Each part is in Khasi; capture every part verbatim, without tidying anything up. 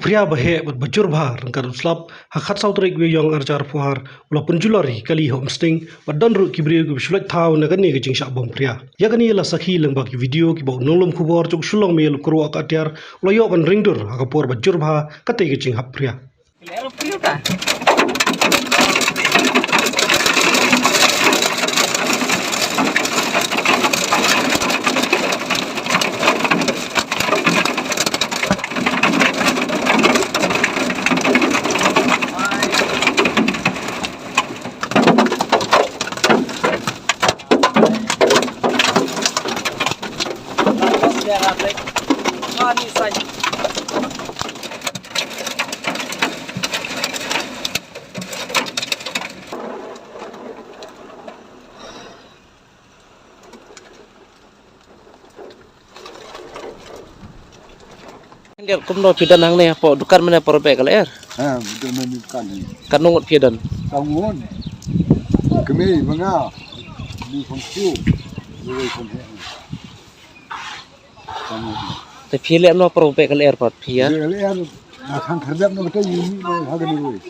Phria ba heh bad ba jur bha ryngkat u slap ha khatsaw tarik Wei Ïong arhajar arphew ar u la pynjulor ïa ki kali ha Umsning bad don ruh ki briew kiba shu lait thaw na kane ka jingshah bom phria. Ïa kane la sakhi lyngba ki video kiba u nonglum khubor jong u Shillong Mail u Kyrwah Katiar u la ïoh ban ring dur ha ka por ba jur bha katei ka jinghap phria. Ler kumno phi don hangne hapoh dukan mynne, por beh ka lyer? Ha, don mynne dukan hi. Katno ngut phi don? Ka ngut. Kmie ba nga. Ni khon shu. Ni khon he. Ka ngut. Te phi leh kumno por beh ka lyer pat phi ïa? Lyer, lyer. Na khang khardep no kata yuni no ha kani roi.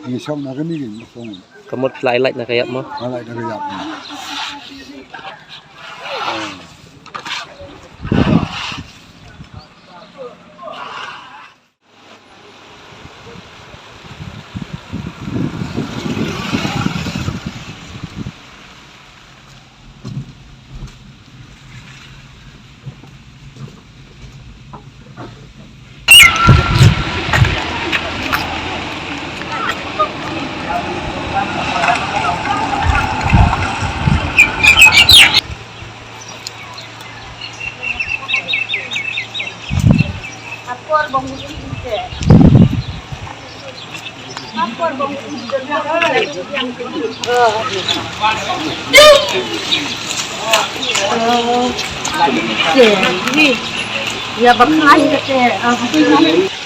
Ngi shong na kani ngi shong. Ka mut phi la ai light na ka ïap mo? Ai light na ka ïap mo. Ya, bakal aja deh.